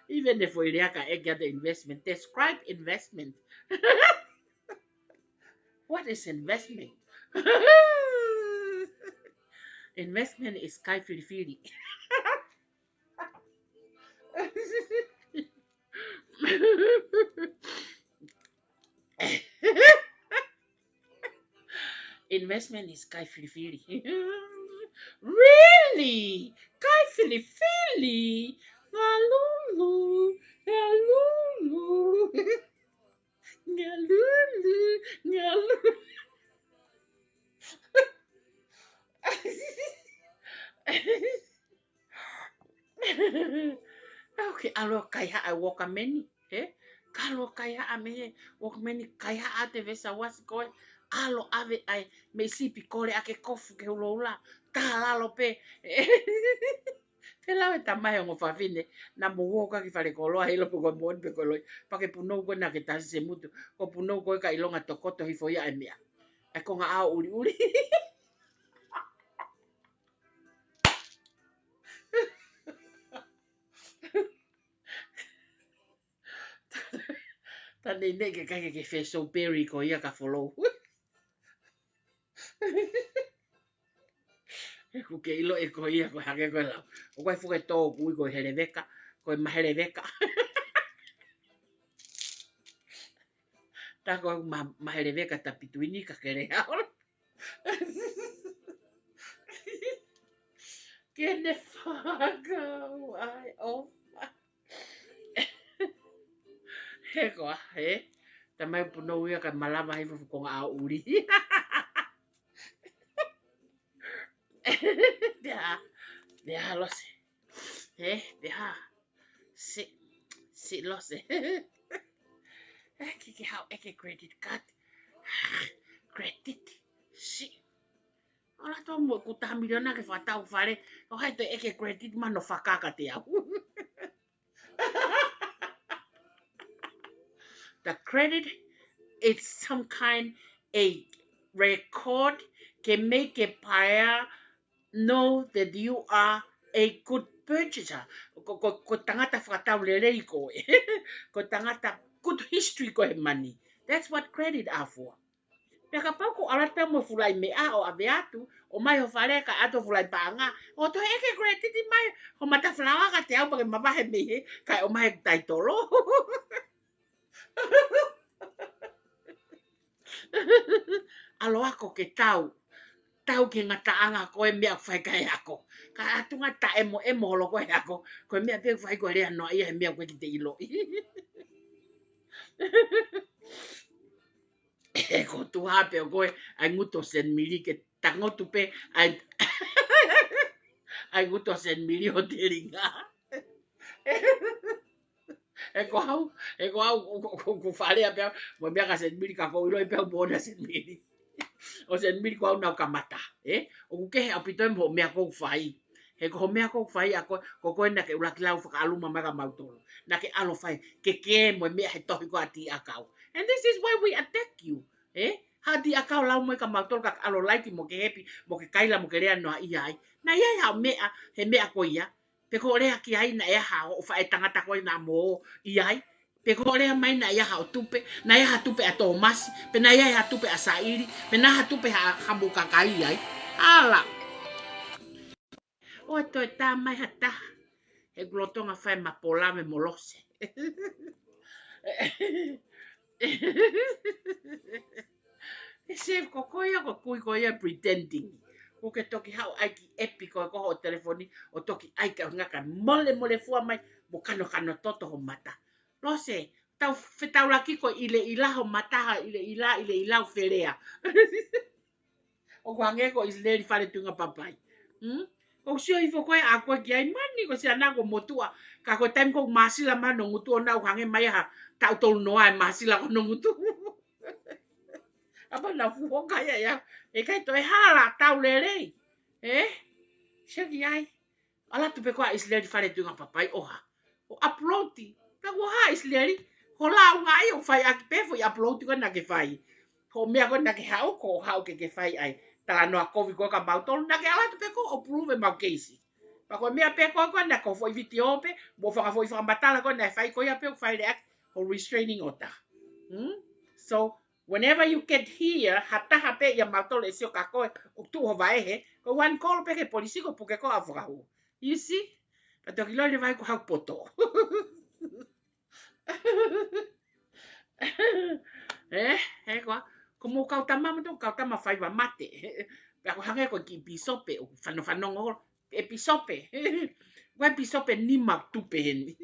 Even if we liaka ʻeke atu e investment. Describe investment. What is investment? Investment is kai filifili. Investment is kai filifili. Really? Kai filifili. Ngalulu, ngalulu. Ngalulu, ngalulu. ʻOku ke ʻalu ʻo kaihaʻa e uokameni, ē? Ka ʻalu ʻo kaihaʻa mei he uokameni, kaihaʻa atu e vesa uasi ko ē, ʻalu ʻo ʻave ai mei sipi kole ʻa ke kofu ke ulaula, tā lalo pē. Pea lau e tamai ongo fafine, naʻa mo uoka ki fale koloa, he ʻilo pe ko e moʻoni pe ko e loi, pea ke punou ko ē naʻa ke tasi se mutu, ko e punou ko ē ka ʻilonga tokoto hifo ia e meʻa. ʻA e konga ʻao ʻuliʻuli. Tane ne ke kai ke ke feso peri ko ia ka folou. He ʻoku ke ʻilo ʻe ko ia ko e hake ko e lau. ʻOku ʻai fuke tō kui ko e heleveka, ko e maheleveka. Tā ko e ma-, maheleveka ta pituini ka kele au. Ke ne fakau ai o ma. He ko ā, he? Tamai punou ia ka malava hifo fukonga ʻao ʻuli. Pea, pea Lose. He, pea. Si, si Lose. He, ke ke haʻu ʻeke credit card. Credit. Si. ʻOla tō mo e kuo taha miliona ke fakatau fale. ʻO hai toe ʻeke credit mano fakaka te au. The credit is some kind a record can make a buyer know that you are a good purchaser. Ko, ko, ko tangata fakatau lelei koe. Ko tangata good history koe he mani. That's what credit are for. Pea kapau ko ala pea mo fulai meʻa ʻo ʻave atu, ʻomai ho fale ka ʻatu fulai paʻanga, ʻo toe ʻeke credit mai, ho mata falaoa ka te au pake mavahe mei he, kae ʻomai taitolo. ʻAlu ako ke tau, tau ke ngataʻanga ko e meʻa fai kae ako. Ka ʻatu ngata e mo, e mo holo ko e ako, ko e meʻa pē fai ko e lea noa ia he meʻa ko e ki te ʻiloʻi. He ko tuha pē ʻo koe, ʻai ngutu ʻo Saint Mary ke tangotu pē, ʻai, ʻai ngutu ʻo Saint Mary ʻo te linga. He ko au, he ko au, ko, ko, ko, ko fale a pē, mo meʻa ka Saint Mary ka ko ʻiloʻi pē ʻo pona Saint Mary. ʻO Saint Mary ko au nau kamata, ē? ʻOku kehe ʻaupito e mo meʻa ko fai. He ko ho meʻa ko fai a ko, ko koe naʻa ke ʻuluaki lau fakaʻaluma mai kia mautolu. Naʻa ke ʻalu fai, ke ke mo e meʻa he tohi ko ʻa Tiʻakau. And this is why we attack you. Ē? Ha Tiʻakau lau mai kia mautolu ka ʻalu laiki mo ke hepi, mo ke kaila mo ke lea noa ia ai. Naʻe ʻi ai haʻo meʻa, he meʻa ko ia. Pe ko e lea ki ai naʻe ʻi ai haʻo faʻē tangata ko ē naʻa mo ʻi ai. Pe ko e lea mai naʻe ʻi ai haʻo tupe, naʻe ʻi ai ha tupe ʻa Tōmasi, pe naʻe ʻi ai ha tupe ʻa Saʻili, pe naʻe ʻi ai ha tupe ha, ha mou kakai ai. ʻAla. ʻOua toe tā mai ha taha. He kuo lolotonga fai ma pola me mo Lose. E se ko koe ia, ko kui koe ia pretending. Ko ke toki haʻu ai ki ʻepi ko e ko ho telefoni, ʻo toki ʻai ka ngaka mole mole fua mai, mo kano kano toto ho mata. Lose, tau fetaulaki ko ʻileʻila ho mata ha ʻileʻila, ʻileʻila ʻo felea. ʻOku hangē ko ʻIsileli Fale Tuʻinga Papai. Hmm? ʻOku sio hifo koe ʻa koe ki ai mani ko siana ko motuʻa. Ka ko e taimi ko māsila mai hono ngutu ʻo nau hangē mai ha taʻu tolu noa e māsila ko hono ngutu. ʻApa nau fuhoka ia ia. ʻE kai toe hala tau lelei. Ē? Sio ki ai. ʻAlu atu pē ko ā ʻIsileli Fale Tuʻinga Papai ʻo hā. ʻO upload. Pea ko hā ʻIsileli. Ko launga ai ʻo fai ʻaki pē foʻi upload ko ē naʻa ke fai. Ko e meʻa ko ē naʻa ke haʻu ko haʻu ke ke fai ai. Talanoa kovi ko ē kia mautolu naʻa ke ʻalu atu pē ko ē ʻo prove ʻemau keisi. Pea ko e meʻa pē ko ē ko ē naʻa ko e foʻi vitiō pē. Mo fanga foʻi fakamatala ko ē naʻe fai ko ia pē ʻo fai lea ʻaki. Ko e restraining order. Hmm? So, whenever you get here, ha taha pē ia mautolu ʻe sio kia koe, ʻo tuʻu ho vaʻe he, ko e one call pē ki he polisi ko e puke ko ā fakahū. You see? Pea toki loi le vai ko hau poto. Ē, he ko ā, ko mo kau tama mo tō kau tama faiva mate. Pea ko hangē ko e kiʻi pīsope, ʻo fanofanongo holo. ʻE pīsope. Ko e pīsope nima tupe heni.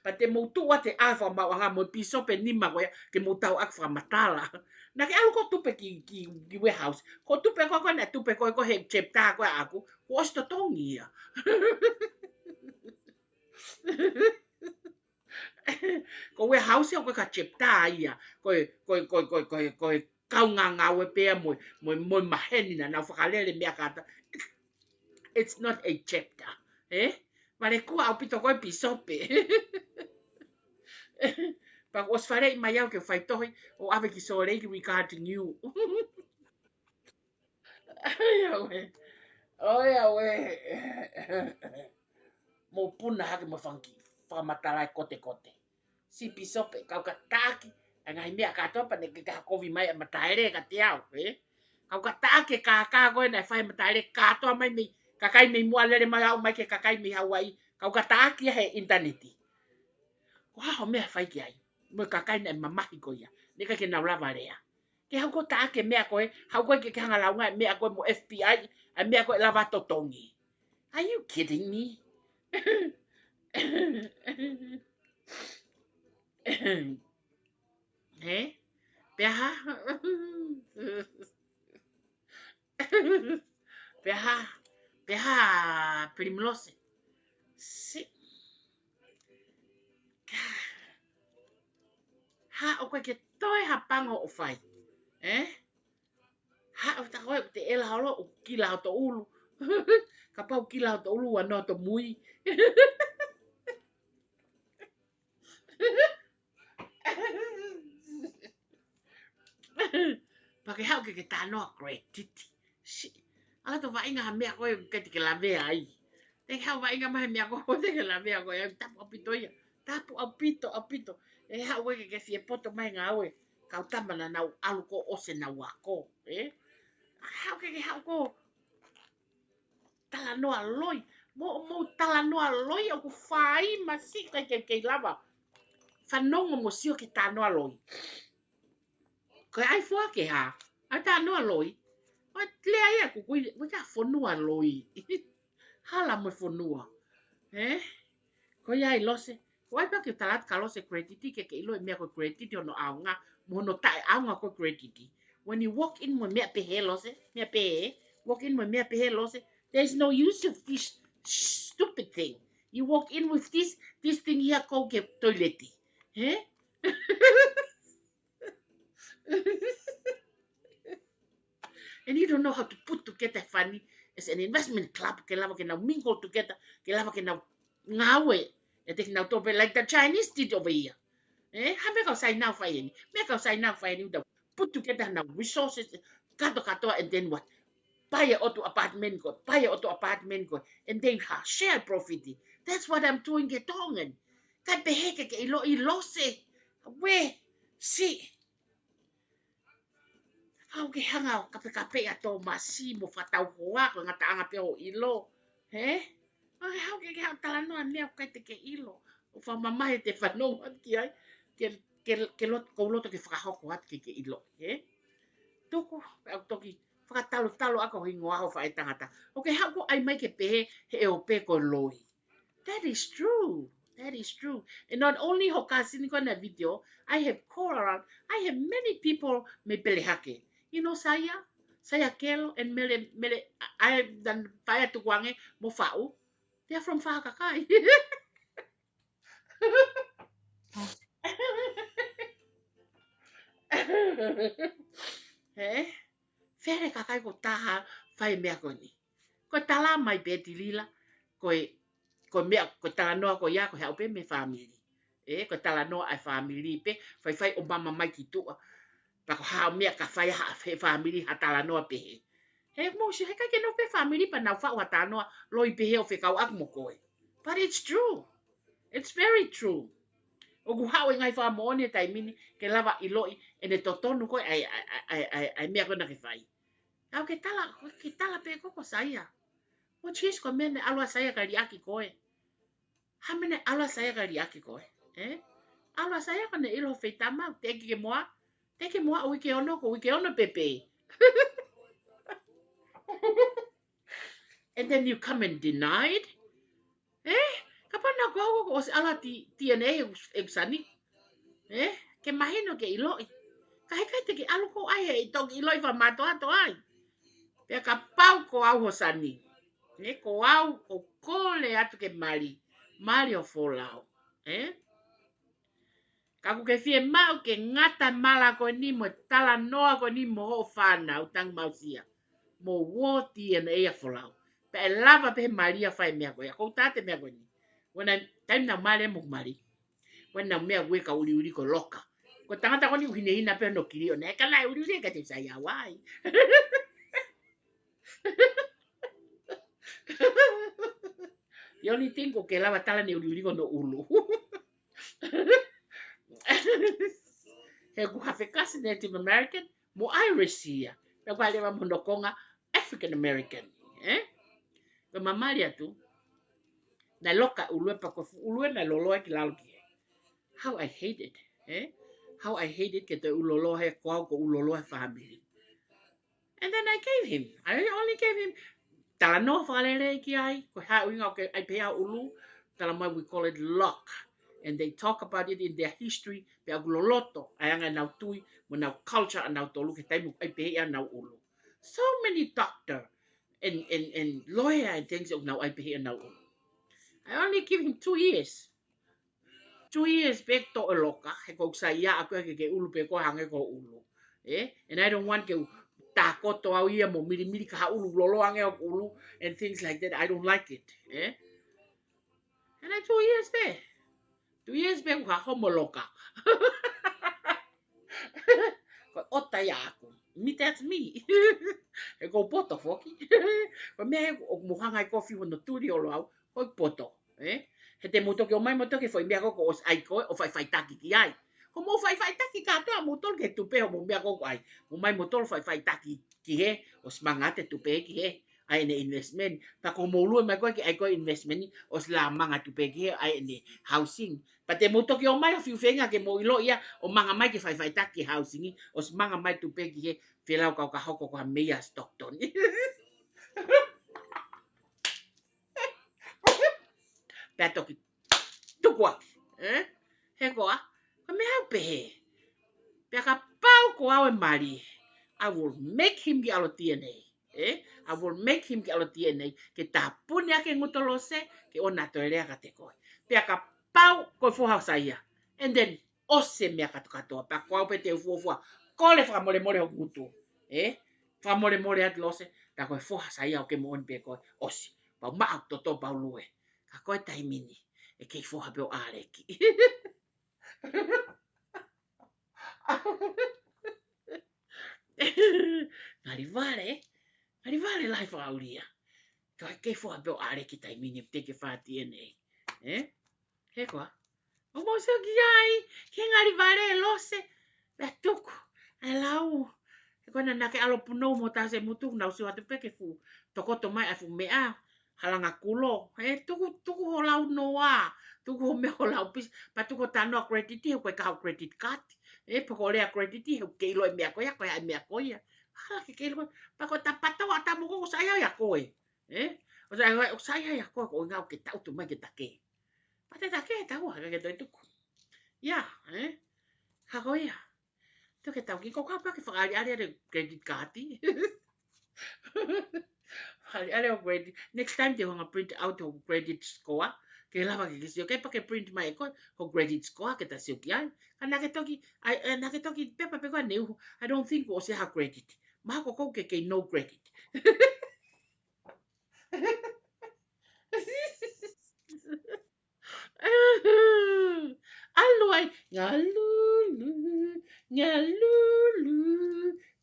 Pea te mou tuʻu ʻa te ʻai fakamaauʻanga mo e pīsope nima ko ia ke mou tau ʻaki fakamatala. Naʻa ke ʻalu ko tupe ki, ki, ki warehouse. Ko tupe ko ko naʻe tupe ko ko he chapter ko ʻaku. Ko ʻosi totongi ia. Ko warehouse ʻoku ʻikai ko e chapter ia. Ko e, ko e, ko e, ko e, ko e, ko e kaungāngāue pea mo, mo, mo maheni naʻa nau fakalele meʻa kātoa. It's not a chapter. Eh? Vale kuo ʻaupito ko e pīsope. Pea kuo ʻosi faleʻi mai au ke fai tohi ʻo ʻave ki Sōleki regarding you. ʻOiauē. ʻOiauē. Mou puna hake mo fanga kiʻi fakamatala ʻe kotekote. Siʻi pīsope, kau ka taʻaki, ʻa e ngaahi meʻa kātoa pea ne ke kaha kovi mai ʻa e mataele kiate au, ē? Kau ka taʻaki e kākā ko ē naʻe fai mataele kātoa mai mei, kakai mei muʻa lele mai aʻu mai ki he kakai mei Hauaiʻi, kau ka taʻaki ia he ʻinitaneti. Ko e hā hoʻo meʻa fai ki ai, mo e kakai naʻe mamahi ko ia, naʻe ʻikai ke nau lava lea. Ke haʻu ko ē taʻaki e meʻa ko ē, haʻu ko ē ke ke hanga lāunga e meʻa ko ē mo FBI, ʻa e meʻa ko ē lava totongi. Are you kidding me? Ē? Pea hā? Pea hā? Pea hā, Primrose? Si-, hā, ʻoku ʻikai ke toe ha pango ʻo fai. Ē? Hā, ʻo ta koe, te ela holo, ʻo kila hoto ʻulu. Kapau kila hoto ʻulu, ua noto mui. Pea ke haʻu ke ke talanoa credit. Siʻi. ʻAlu atu ʻo vaʻinga ha meʻa ko ē ʻoku ʻikai te ke lavea ai. Te ke haʻu ʻo vaʻinga mai ha meʻa ko ē ʻoku ʻikai te ke lavea koe ai, tapu ʻaupito ia. Tapu ʻaupito, ʻaupito. ʻE haʻu ē ke ke fie poto mai ngāue. Kau tama naʻa nau ʻalu ko ē ʻosi ʻenau ako. Ē? Haʻu ke ke haʻu ko ē ʻo talanoa loi. Mo, mo talanoa loi ʻoku fai masiʻi ʻikai ke, ke lava. Fanongo mo sio ki he talanoa loi. Ko e ʻai fua ke hā? ʻAi talanoa loi. ʻOi, lea ia ʻoku kui, ʻoku ʻikai ha fonua loi. Hala mo e fonua. Ē? Ko ia ai Lose. Ko e ʻai pē ke u tala atu kia Lose credit ke ke ʻilo e meʻa ko e credit hono ʻaonga, mo hono taʻeʻaonga ko e credit. When you walk in mo e meʻa pehē Lose, meʻa pehē, walk in mo e meʻa pehē Lose, there is no use of this stupid thing. You walk in with this, this thing here called ke toileti. Hē? And you don't know how to put together fund as an investment club, ke lava ke nau mingle together, ke lava ke nau ngāue, ʻe te ke nau tope like the Chinese did over here. Ē, ha meʻa kau sai nau fai eni, meʻa kau sai nau fai eni, uta put together nau resources, kato katoa, and then what? Buy a ʻotu apartment ko ē, buy a ʻotu apartment ko ē, and they ha-, share profit. That's what I'm doing ke Tongan. Kai pehē ke ke ʻiloʻi Lose. We, siʻi. Haʻu ke hanga ʻo kapekapeʻi ʻa Tōmasi mo fakatauhoa ko e ngataʻanga pē ʻo ʻilo. Hē? ʻOi, haʻu ke ke haʻu talanoa meʻa ʻoku ʻikai te ke ʻilo. ʻO fakamamahi te fanongo atu ki ai. Ke, ke, ke lot-, ko u loto ke fakahoko atu ke ke ʻilo. Hē? Tuku, pea u toki fakatalotalo ako hingoa ho faʻētangata. ʻOku ke haʻu ko ʻai mai ke pehē he ʻe ʻo pē ko e loi. That is true. That is true. And not only ho kasini ko ena video, I have call around, I have many people mei Pelehake. You know Saia? Saia Kelo and Mele, Mele, I, dan Paea Tukuange mo Faʻu. They are from Fakakai. Hē? Fele kakai ko taha fai meʻa ko eni. Ko e tala mai pē Tilila, ko e, ko e meʻa, ko e talanoa ko ia, ko e haʻu pē mei he fāmili. Ē, ko e talanoa ʻa e fāmili pē, faifai ʻo mama mai ki tuʻa. Pea ko ha meʻa ka fai ha he fāmili ha talanoa pehē. He mou sio, heʻikai ke nofo pē fāmili pea nau faʻu ha talanoa loi pehē ʻo fekauʻaki mo koe. But it's true. It's very true. ʻOku haʻu e ngaahi fakamoʻoni he taimi ni ke lava ʻiloʻi ʻene totonu ko ē ʻa e, ʻa e, ʻa e, ʻa e, ʻa e meʻa ko ena ke fai. Au ke tala, ke tala pē ko ko Saia. Mo Chis ko e meʻa naʻe ʻalu ʻa Saia ka liʻaki koe. Ha meʻa naʻe ʻalu ʻa Saia ka liʻaki koe. Ē? ʻAlu ʻa Saia ka ne ʻilo feitama, te ke moa, te ke moa uike ono ko uike ono pē pē. And then you come and deny it. Ē? Kapau naʻa ko au ko ʻosi ʻalu ʻa T-, DNA ʻeku, ʻeku sani. Ē? Ke mahino ke ʻiloʻi. Ka heʻikai te ke ʻalu ko ʻai he ʻi toki ʻiloʻi fakamātoato ai. Pea kapau ko au ho sani. Ē, ko au, ko kole atu ke mali. Mali ʻo folau. Ē? Ka ʻoku ke fiemaʻu ke ngata mala ko eni mo e talanoa ko eni mo hoʻo fānau tangi mausia. Mo uo DNA ʻa folau. Pea ʻe lava pē he mali ʻa fai meʻa ko ia. Ko u tate meʻa ko eni. When I, taimi naʻa mali mo mali. When naʻa meʻa ue ka uliuli ko loka. Ko tangata ko eni ʻuhinehina pē no kili o ne. Ka naʻe uliuli ka te sai awai. The only thing ko ke lava tala ne uliuli ko no ʻulu. He ʻoku hafekasi Native American, mo Irish ia. Pea ʻoku leva mo no konga African American. Ē? Ko e mamali atu. Naʻe loka ʻulu ē pea ko e fuʻu ʻulu ē naʻe loloa ki lalo ki ai. How I hate it. Ē? How I hate it ke toe ʻulu loloa he ko au ko ʻulu loloa he fāmili. And then I gave him, I only gave him talanoa fakalelei ki ai, ko e hā ʻuhinga ʻoku ke ʻai pē ʻa ʻulu, tala mai we call it luck. And they talk about it in their history, pea ʻoku loloto, ʻa e anga ʻenau tui, mo ʻenau culture ʻanautolu ke taimi ʻoku ʻai pē ʻa ʻenau ʻulu. So many doctor and, and, and lawyer and things ʻoku nau ʻai pē ʻa ʻenau ʻulu. I only give him two years. Two years pē toʻo e loka, he ko u sai ia ʻaku ke ke ʻulu pē ko hangē ko ʻulu. Ē? And I don't want ke u takoto au ia mo milimili ka ha ʻulu loloa ange ʻo ʻulu and things like that. I don't like it. Ē? And I two years pē. Two years pē ʻoku ha homo loka. Ko e ʻota ia ʻaʻaku. Me, that's me. He ʻoku ou poto foki. Ko e meʻa ē ʻoku mou hanga ʻe koe ʻo fiu hono tuli ʻolo au, ko e poto. Ē? He te mou toki ōmai moutolu ki he foʻi meʻa ko ē kuo ʻosi ʻai koe ʻo faʻifaʻitaki ki ai. Ko hoʻomou faʻifaʻitaki kātoa moutolu ki he tupe hoʻomou meʻa ko ē kuo ʻai. Mou ōmai moutolu faʻifaʻitaki ki hē, ʻosi manga ʻete tupe ki hē, ʻa ʻene investment. Pea ko hoʻomou lue mai ko ē ke ʻai ko ē investment, ʻosi lā manga tupe ki hē, ʻa ʻene housing. Pea te mou toki ōmai ʻo fiu feinga ke mou ʻilo ia, ʻo manga mai ke faʻifaʻitaki ki he housing, ʻosi manga mai tupe ki hē, fēlau kau ka hoko ko ha meia Stockton. Pea toki tukuaki, ē? He ko e, ko e meʻa ʻoku pehē. Pea kapau ko au ʻe mali, I will make him ke ʻalu ʻo T N A, ē? I will make him ke ʻalu ʻo T N A, ke tāpuni ʻaki e ngutu ʻo Lose, ke ʻoua naʻa toe lea kiate koe. Pea kapau ko e foha ʻo Saia, and then ʻosi e meʻa kātoa kātoa, pea ko au pē te u fuofua kole fakamolemole hoku ngutu, ē? Fakamolemole atu Lose, tā ko e foha ʻo Saia ʻoku ke moʻoni pē koe, ʻosi. Pea u maʻu ʻeku toto pea u lue. Ka ko e taimi ni, ʻe kei foha pē ʻo ʻAleki. Ngali vale, ngali vale lahi fakaʻulia. Ka ʻe kei foha pē ʻo ʻAleki taimi ni, te ke fai T N A. Ē? He ko e, ʻoku mou sio ki ai, ki he ngali vale ʻe Lose, pea tuku. ʻAi lau. He ko ena naʻa ke ʻalu ʻo punou mo tase mutu, nau sio atu pē ke fuʻu tokoto mai ʻa e fuʻu meʻa, halanga kulo. Ē, tuku, tuku hoʻo lau noa, tuku hoʻo meʻa hoʻo lau pisi, pea tuku hoʻo talanoa credit, he ʻoku ʻikai ke ʻi ai haʻo credit card. Ē, pea ko e lea credit, he ʻoku ke ʻilo e meʻa ko ia, ko e hā e meʻa ko ia. Hala ke ke ʻilo, pea ko e tapatawa ʻa tamu ko ʻoku sai au ia ko ē. Ē? ʻOku sai au, ʻoku sai au ia ko ē, ko e ʻuhinga ʻoku ke tau tu mai ke take. Pea te take, tau, haka ke toe tuku. Ia, ē? Hako ia. Tuku ke tau ki ko ka pea ke fakaʻaliʻali ʻa e credit card. Fakaʻaliʻali ʻo credit. Next time te u hanga print out hoku credit score. Ke lava ke ke sio, ke pea ke print mai ʻe koe hoku credit score ke ta sio ki ai. Ka naʻa ke toki, ʻai, ē, naʻa ke toki pepa pē ko ē ne uhu. I don't think ʻosi ha credit. Mahalo ko ʻeku ke kei no credit. ʻAlu ai, ngalulu, ngalulu,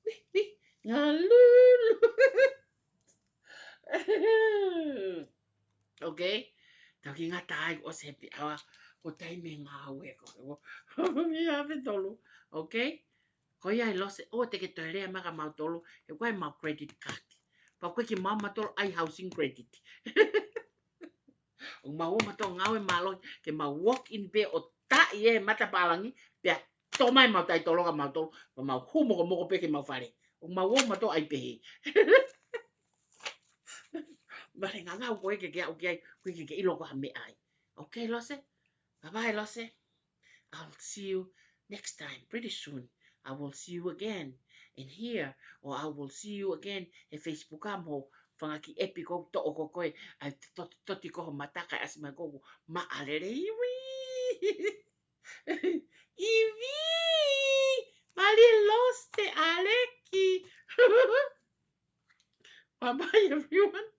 ui, ui, ngalulu. Okay? Tau ki ngata ai, ʻosi happy hour, ko e taimi ngāue ko ē. Ia, pe tolu. Okay? Ko ia ʻe Lose, ʻoua te ke toe lea mai kia mautolu, he ʻoku ʻi ai ʻemau credit card. Pea ʻoku ʻikai ke mau mautolu ʻai housing credit. ʻOku mau ō mautolu ngāue mālohi, ke mau walk in pē ʻo taʻi e matapā langi, pea tō mai ʻemau taitolo kia mautolu, pea mau hū mokomoko pē ki heʻemau fale. ʻOku mau ō mautolu ʻai pehē. Vale ngangau ko ē ke ke aʻu ki ai, ko ē ke ke ʻilo ko ha meʻa ai. Okay, Lose? Bye bye, Lose. I'll see you next time, pretty soon. I will see you again in here, or I will see you again he Facebook ʻa mo fanga kiʻi ʻepi ko ē ʻoku toʻo ko ē, ʻai to-, to-, toti ko ho mata kae ʻasi mai ko ē ʻoku maʻalele ivi. Ivi! Mālie Lose, ʻAleki. Bye bye, everyone.